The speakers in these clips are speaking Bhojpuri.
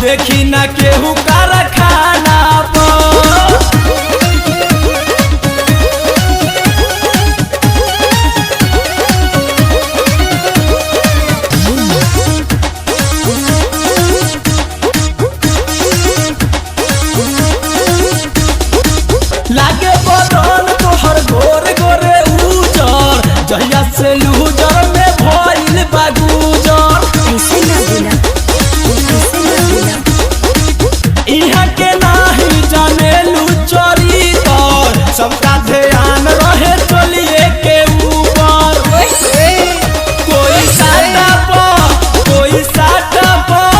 देखी ना केहू कारखाना पर। लागे बदन तोहर गोर गोरे उजर, जहिया से लूजर में भइल बा गुजर। ऐसे ना बोला, ऐसे ना बोला। इहाँ के नाही जानेलू चरितर, सबका ध्यान रहे चलिए के ऊपर। कोई साटा पर, कोई साटा पर,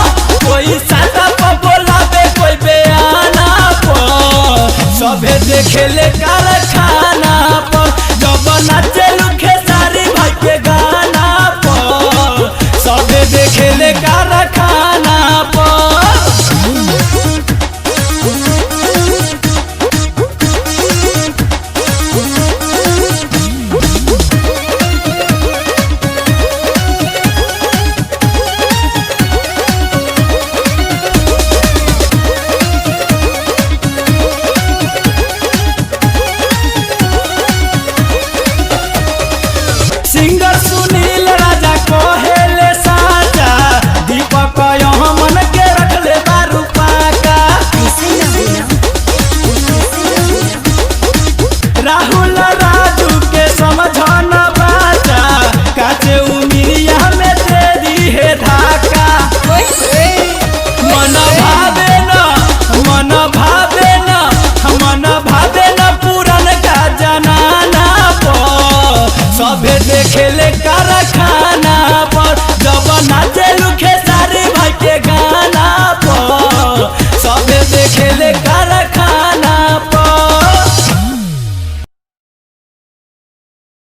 कोई साटा पर बोलावे, कोई बेआना पर। सभे देखेले कारखाना पर, जब नाचेलू खेसारी भाई के गाना पर। सभे देखेले कारखाना पर। सिंगर सुनील राजा कहेले साचा, दीपक मन के रखले बारू पाका। ऐसे ना बोला, ऐसे ना बोला। राहुल